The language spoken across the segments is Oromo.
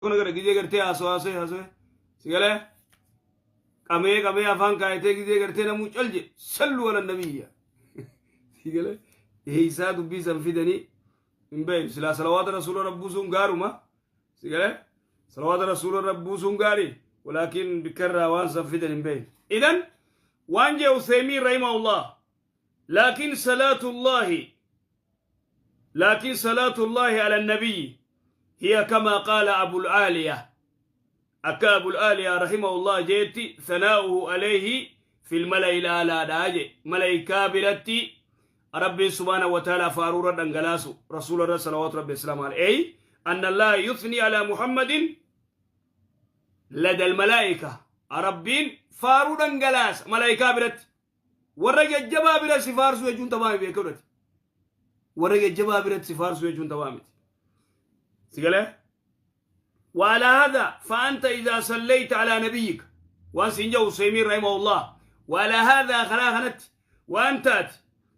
Kun gara gizee gartee haasoo haasoo haasoo si galee qabee qabee afaan kaayatee gizee gartee namuu cal jedhe sallu ala nabiyya si galee eeysaa dubbii san fidanii hin beeku. Silaa salawaata rasuula rabbuusuun gaaruma, si galee salawaata rasuula rabbuusuun gaarii, walaakin bikkarraa waan san fidan hin beeku. Idan waan jee Useymiin rahimahullah, laakin salaatullaahi ala nabiyyi hiya kama qaala Abul Aaliya, akka Abul Aaliya rahimahullah jeetti, thanaa'uhu alayhi fil mala'i laalaadha je. Malaykaa biratti Rabbiin subhaanahu wa ta'ala faaruura dhangalaasu rasuula irra salawaatu rabbi islaamu alayhi, ay anna Allaha yuthni ala Muhammadin lada almalaa'ika. Rabbiin faaruu dhangalaasa malaayikaa biratti. Warra jajjabaa bira si faarsuu jechuun taphaa beekudhati. Warra jajjabaa biratti si faarsuu jechuun taphaa miti. Si galee? وعلى هذا فأنت إذا صليت على نبيك، وان سنجو عثيمين رحمه الله، وعلى هذا خلاخنت وأنت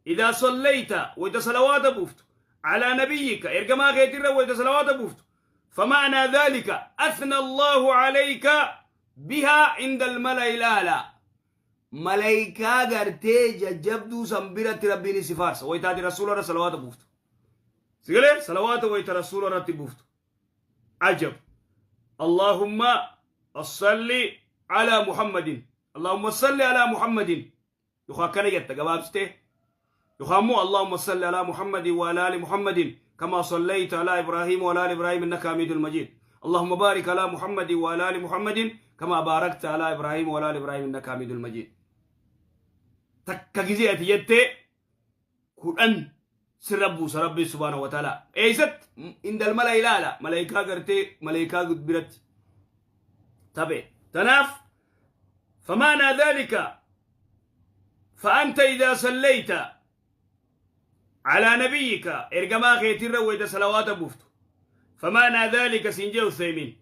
إذا صليت وإذا صلوات بوفت على نبيك، إرجما غيتر وإذا صلوات بوفت، فمعنى ذلك أثنى الله عليك بها عند الملأ الأعلى. Malaayikaa gartee jajjabduu san biratti Rabbiin si faarsa wayitaati rasuula irra salawaata buuftu. Sigalee salawaata wayita rasuula irratti buuftu. Ajab! Allahumma salli ala Muhammadin, Allahumma salli ala Muhammadin yookaan akkana jetta gabaabsitee, yookaan immoo Allahumma salli ala Muhammadin wa ala ali Muhammadin kama sallayta ala Ibrahim wa ala ali Ibrahim innaka hamidul majid. Allahumma barik ala Muhammadin wa ala ali Muhammadin kama barakta ala Ibrahim wa ala ali Ibrahim innaka hamidul majid. Takka gizee ati jettee 10 sirra buusa Rabbi subhaanahu wa ta'ala. Eessatti? Indal mala ilaala malaayikaa gartee malaayikaa biratti tabe. Tanaaf فمعنى ذلك فأنت إذا صليت على نبيك، إرجما خيتر وإذا صلوات بوفت، فمعنى ذلك سنجي عثيمين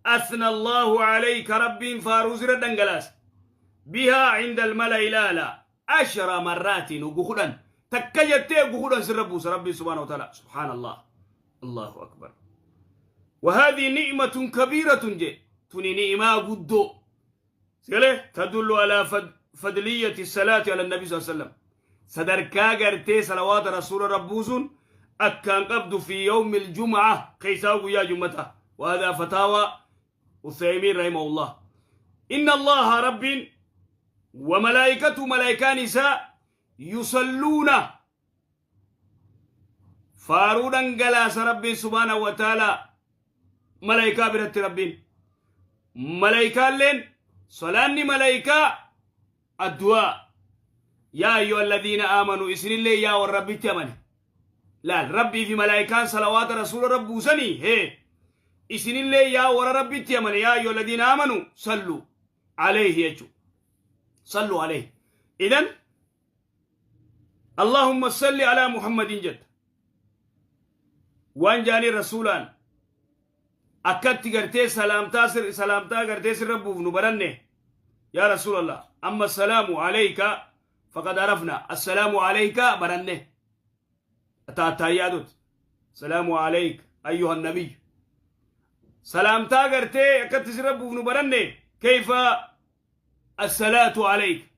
أثنى الله عليك، رب فاروز دنجلاس بها عند الملأ الأعلى 10 مرات. وقخدا تكجت وقخدا سربوس ربي سبحانه وتعالى. سبحان الله، الله أكبر. وهذه نعمة كبيرة جي، تني نعمة قدو تدل على فضلية الصلاة على النبي صلى الله عليه وسلم، sadarkaa gartee salawaata rasuula rabbuusun akkaan qabdu في يوم الجمعة keeysaa guyyaa jummataa. وهذا فتاوى عثيمين رحمه الله. إن الله رب وملائكته، ملائكان نساء، يصلون، فارودا قلاس ربي سبحانه وتعالى ملائكة برت ربين ملائكة لين صلاني ملائكة الدعاء. يا أيها الذين آمنوا، إسن الله يا والرب تمني لا ربي في ملائكان صلوات رسول رب سني هي إسن الله يا ور ربي تمني، يا أيها الذين آمنوا صلوا عليه يجو صلوا عليه. إذن اللهم صل على محمد جد وان جاني رسولان akkatti gartee salaamtaa sir salaamtaa gartee sirra buufnu baranne. يا رسول الله، أما السلام عليك فقد عرفنا، السلام عليك baranne tattaayyaadut السلام عليك أيها النبي. Salaamtaa gartee akkatti sirra buufnu baranne. كيف الصلاة عليك؟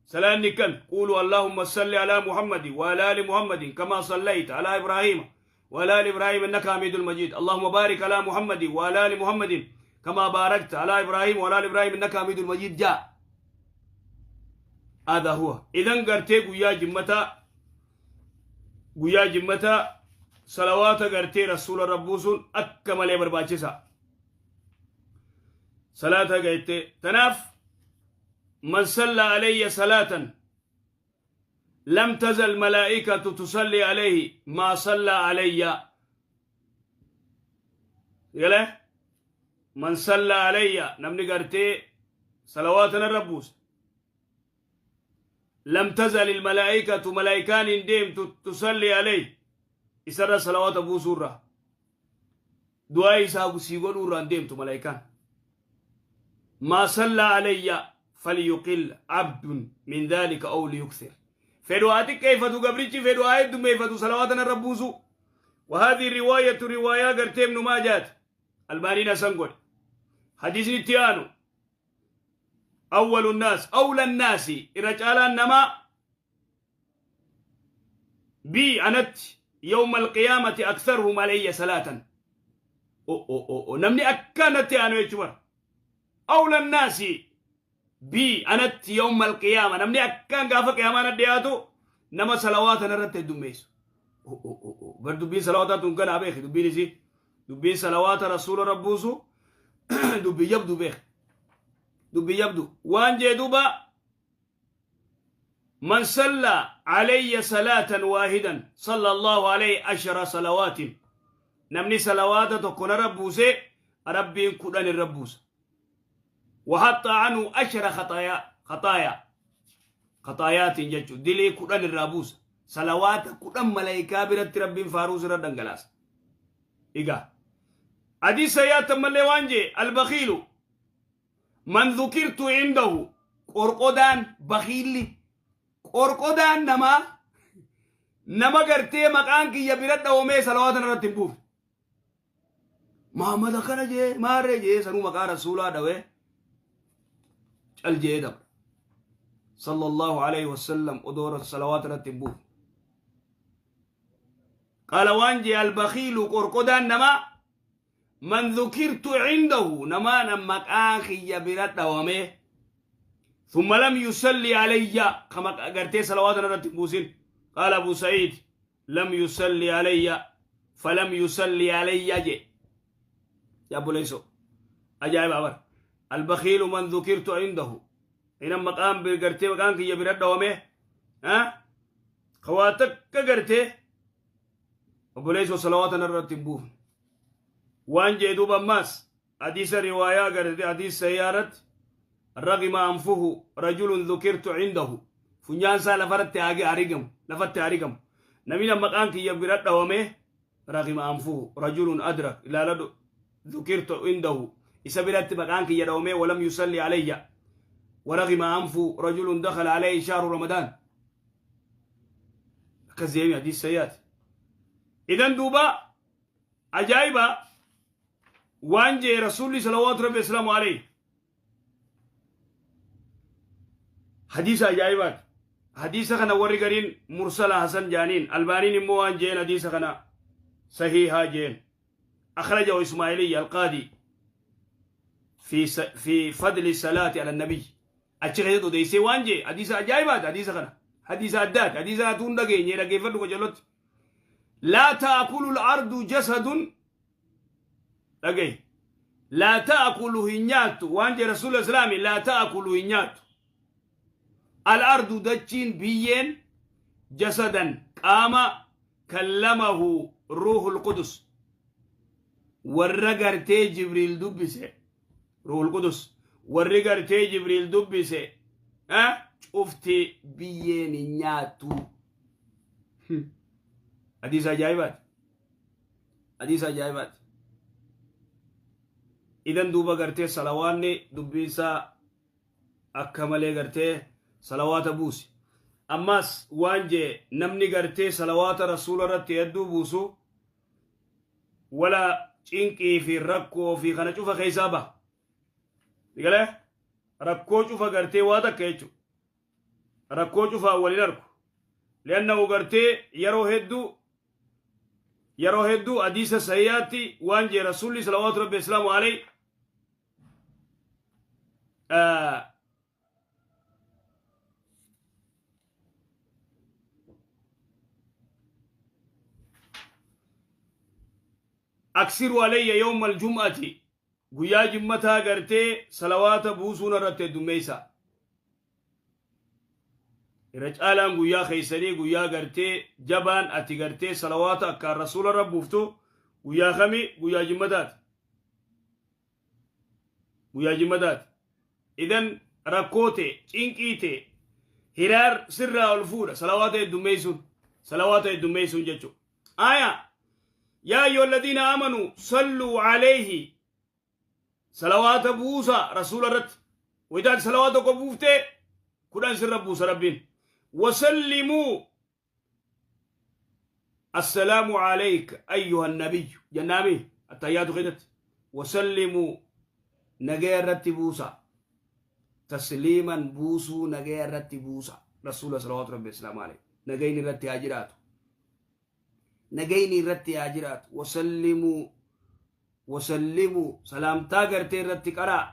سلام كم قولوا اللهم صل على محمد وعلى ال محمد كما صليت على ابراهيم وعلى ال ابراهيم انك حميد المجيد. اللهم بارك على محمد وعلى ال محمد كما باركت على ابراهيم وعلى ال ابراهيم انك حميد المجيد. جاء هذا هو. اذا gartee guyyaa jimmata salawaata gartee rasuula rabbuusun akka malee barbaachisa salaata gayte. Tanaaf من صلى علي صلاة لم تزل ملائكة تصلي عليه ما صلى علي. يلا من صلى علي، namni gartee صلواتنا الربوس، لم تزل الملائكة، ملائكان ديم تصلي عليه، إسر صلوات بوسورة دعاء إسا سيقول ديمت ملائكان ما صلى علي، فليقل عبد من ذلك أو ليكثر. Fedhu haa xiqqeeffatu gabrichi, fedhu haa heddummeeffatu salawaatana rabbuusu. وهذه رواية، رواية gartee ابن ماجات. Albaaniin hasan godhe. Hadiisni itti aanu awwalu nnaas awla nnaasi irra caalaan namaa bii anatti yawma alqiyaamati aktharuhum alayya salaatan. Namni akka natti aanu jechuu bara. Awla nnaasi bii anatti yawma alqiyaama, namni akkaan gaafa qiyaamaa na dhiyaatu nama salawaata narratti heddummeessu. Bar dubbiin salawaataa tun ganaa beeki, dubbiin isii dubbiin salawaata rasuula rabbuusu dubbii jabdu beeki, dubbii jabdu. Waan jee duuba: man salla alayya salaatan waahidan salla allahu alayhi ashara salawaatin. Namni salawaata tokko narra buuse, rabbiin 10 irra buusa. Wahaxxa anhu ashara khaxaayaa, khaxaayaa khaxaayaatiin jechu dilii 10 irraa buusa. Salawaata 10 malaayikaa biratti rabbiin faaruu sirra dhangalaasa. Egaa hadiisa yaatan mallee waan jee: albakiilu man dhukirtu indahu. Qorqodaan, bakiilli, qorqodaan namaa nama gartee maqaan kiyya bira dhawamee salawaata irratti hin buufne. Muhammad akkana jee maarree jee sanuu maqaa rasuulaa dhawee cal jee dabra. Sallallahu alayhi wasallam odoo salawaata irratti hin buufne. Qaala waan jee: albakiilu, qorqodaan namaa, man dhukirtu cindahu, namaa maqaan kiyya bira dhawamee, ثم لم يصلي علي، كما قرتي صلوات نرت بوسين. قال أبو سعيد: لم يصلي علي فلم يصلي علي. جي يا أبو ليسو أجايب أبر. البخيل من ذكرت عنده، إن مقام بقرتي مقام كي يبرد دومه ها خواتك قرتي أبو ليسو صلوات نرت بوه. وان جدوب ماس حديث رواية قرتي حديث سيارة: رغم أنفه رجل ذكرت عنده. Funyaan isaa lafarratti haage arigamu, lafatti arigamu namni maqaan kiyya bira dhawame. رغم أنفه رجل أدرك لا ذكرت عنده، isa biratti maqaan kiyya dhawame، ولم يصلي علي. ورغم أنفه رجل دخل عليه شهر رمضان. كزيمي حديث سيئات. إذن دوبا أجايبا وان جي رسولي صلوات ربي وسلامه عليه حديث ajaa'ibaati. Hadiisa kana warri gariin mursala hasan jaaniin, albaaniin immoo waan jeen hadiisa kana sahiihaa jeen. أخرجه إسماعيلي القاضي في فضل الصلاة على النبي. Achi keessatti odeessee waan jee hadiisa ajaa'ibaati. Hadiisa kana hadiisa addaati. Hadiisa tuun dhageenye dhaggeeffadhu qajeelotti. لا تأكل الأرض جسد, dhagaye, لا تأكل hin nyaattu waan jee rasuula islaami. لا تأكل hin nyaattu, الأرض dachiin biyyeen, جسدا qaama, كلمه روح القدس, warra gartee Jibriil dubbise, ruuhul qudus warri gartee Jibriil dubbise cufti biyyeen hin nyaattu. Hadiisa ajaa'ibaati, hadiisa ajaa'ibaati. Idan duuba gartee salawaanni dubbiinsaa akka malee gartee salawaata buusi. Ammas waan jee namni gartee salawaata rasuula irratti hedduu buusu wala cinqii fi rakkoo fi kana cufa keessaa baha. Digalee rakkoo cufa gartee waa takka jechuudha. Rakkoo cufaa waliin argu. Liannahu gartee yeroo hedduu hadiisa sahihaatti waan jee rasuulli salawaatu rabbi islaamu alayhi أكثروا علي يوم الجمعة, guyyaa jimmataa gartee salawaata buusuun irratti heddummeessa. Irra caalaan guyyaa keeysanii, guyyaa gartee jabaan ati gartee salawaata akkaan rasuula irra buuftu guyyaa kami? Guyyaa jimmataati, guyyaa jimmataati. Idan rakkoo ta'e, cinqii ta'e, hiraar sirraa ol fuudha salawaata heddummeessuun, salawaata heddummeessuun jechuudha. Aya: يا أيها الذين آمنوا صلوا عليه, salawaata buusa rasuula irratti. Wayitaati salawaata tokko buuftee 10 sirra buusa rabbiin. وسلموا, السلام عليك أيها النبي جنامي التحيات خيدت. Wasallimuu, nagaya irratti buusa. Tasliiman, buusuu nagaya irratti buusa. Rasuula salawaatu rabbi islaamu alayhi nagayni irratti haa jiraatu, nagayni irratti haa jiraatu. Wasallimuu, wasallimuu, salaamtaa gartee irratti qaraa.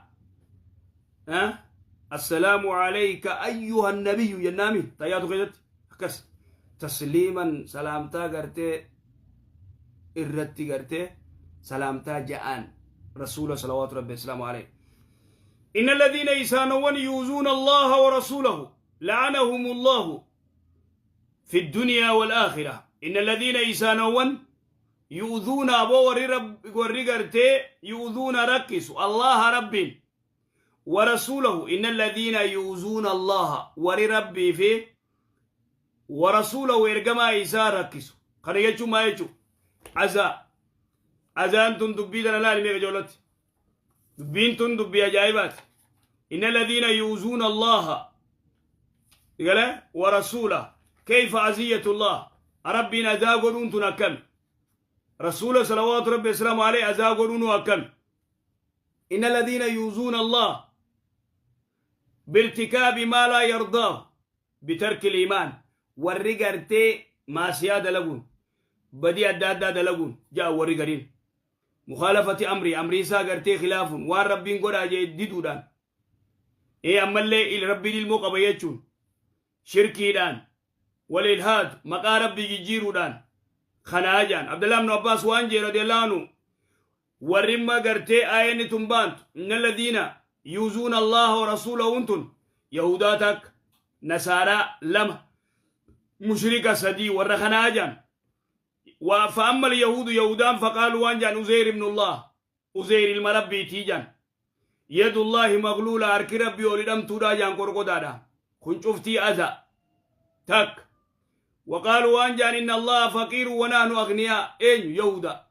Assalaamu alayka ayyuha nabiyyu jennaami tayyaatu keessatti akkas. Tasliiman, salaamtaa gartee irratti gartee salaamtaa ja'aan rasuula salawaatu rabbi islaamu alayhi. إن الذين إسانون يؤذون الله ورسوله لعنهم الله في الدنيا والآخرة. إن الذين إسانون يؤذون أبو ورقرتي يؤذون ركس الله رب ورسوله، إن الذين يؤذون الله وربي في ورسوله إرجما إسا ركسوا خنا يجو ما يجو عزا عزان تن دبي دنا لا ميغا جولت دبين تن دبي أجايبات. إن الذين يؤذون الله قال ورسوله، كيف أذية الله؟ ربنا ذا قرون تنكم رسول صلوات ربي السلام عليه أذا قرون وكم. إن الذين يؤذون الله بارتكاب ما لا يرضاه بترك الإيمان، والرجرتي ما سيادة لقون بدي أدى أدى لقون جاء والرجرين مخالفة أمري، أمري ساقرتي خلاف وان ربي قد أجي ديدودان إيه أما اللي ربي للمقبيتشون شركي والإلحاد مقا ربي جيرودان خناجان. عبد الله بن عباس وانجي رضي الله عنه ورما قرتي آية تنبانت إن الذين يؤذون الله ورسوله أنتن يهوداتك نصارى لما مشركة سدي ورخناجان. فأما اليهود يهودان فقالوا وانجان أزير ابن الله، أزير المربي تيجان، يد الله مغلولة أركي ربي ولدم تودا قرقودادا خنشفتي أذى تك. وقالوا وانجان إن الله فقير ونحن أغنياء إن يهودا.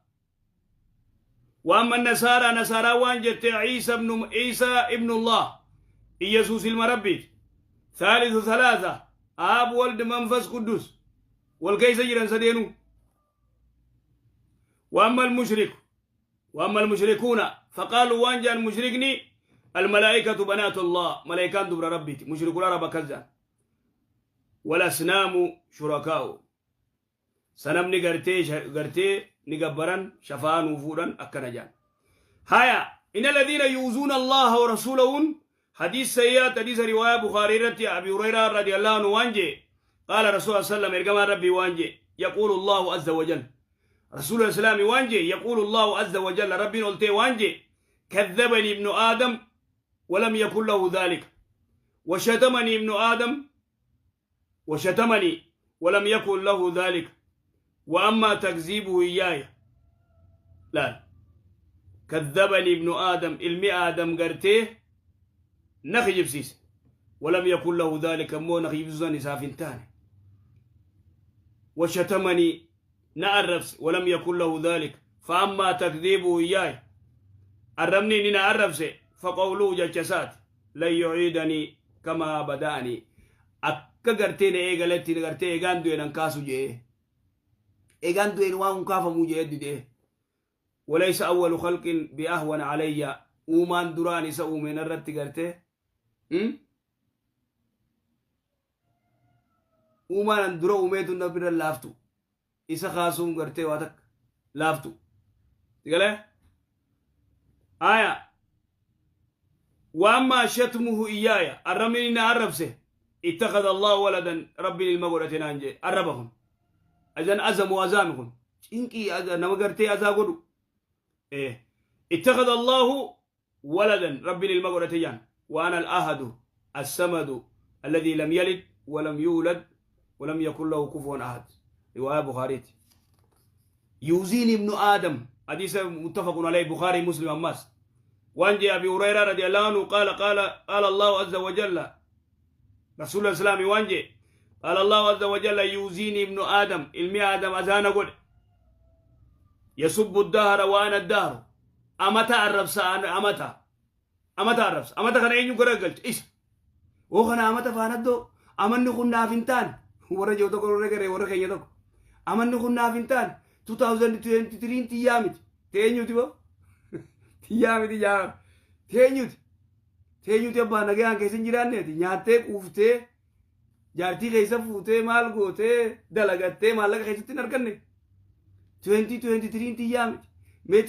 وأما النصارى نصارى وانجت عيسى ابن عيسى ابن الله يسوس المربي ثالث ثلاثة آب ولد منفس قدوس والكيس جيران سدينو. وأما المشرك وأما المشركون فقالوا وانجان مشركني الملائكة بنات الله ملائكان دبر ربي مشرك العرب كذا والأصنام شركاء سنم نغرتي غرتي نغبرن شفان وفورا أكنجان. هيا إن الذين يؤذون الله ورسوله حديث سيئات حديث رواية بخاري رتي أبي هريرة رضي الله عنه وانجي قال رسول الله صلى الله عليه وسلم إرجما ربي وانجي يقول الله عز وجل رسول الإسلام وانجي يقول الله عز وجل ربي قلتي وانجي كذبني ابن آدم ولم يكن له ذلك وشتمني ابن آدم وشتمني ولم يكن له ذلك وأما تكذيبه إياي لا كذبني ابن آدم المي آدم قرتيه نخجب سيس ولم يكن له ذلك مو نخجب زاني سافنتان وشتمني نعرف ولم يكن له ذلك فأما تكذيبه إياي أرمني نعرف فقوله جلسات لن يعيدني كما بدأني أكا قرتين إيغالتين قرتين إيغان دوين أنكاسو جيه إيغان دوين وان كافمو جيه دي وليس أول خلق بأهون علي أومان دراني سأومين الرد قرتين أومان درو أوميتو نبرا لافتو إسا خاصون قرتي واتك لافتو تقول آية. وأما شتمه إياي الرمين أعرفسه اتخذ الله ولدا ربي للمغرة نانجي أربهم أذن أزم وأزامهم إنكي أزم نمغرتي أزاقلو إيه اتخذ الله ولدا ربي للمغرة جان وأنا الأحد السمد الذي لم يلد ولم يولد ولم يكن له كفوا أحد. رواية بخاري. يوزيني ابن آدم حديث متفق عليه بخاري مسلم أماس. وانجي أبي هريرة رضي الله عنه قال قال قال الله عز وجل رسول الإسلام وانجي قال الله عز وجل يوزيني ابن آدم علمي آدم أذان قل يسب الدهر وأنا الدهر أمتى الربس أنا أمتى أمتى الربس أمتى كان أين يقرأ إيش وخنا أمتى فاندو أمن كنا فنتان ورا جوتو كورا كره ورا كينيا تو أمن كنا فنتان 2023 تيامت تينيو تبا Tiyyaa miti jaa. Teenyuti. Teenyuti abbaa nagayaan keessa hin jiraanneeti. Nyaattee quuftee, jaartii keessa fuutee, maal gootee, dalagattee maallaqa keessatti hin arganne. 2023 tiyyaa miti. Mee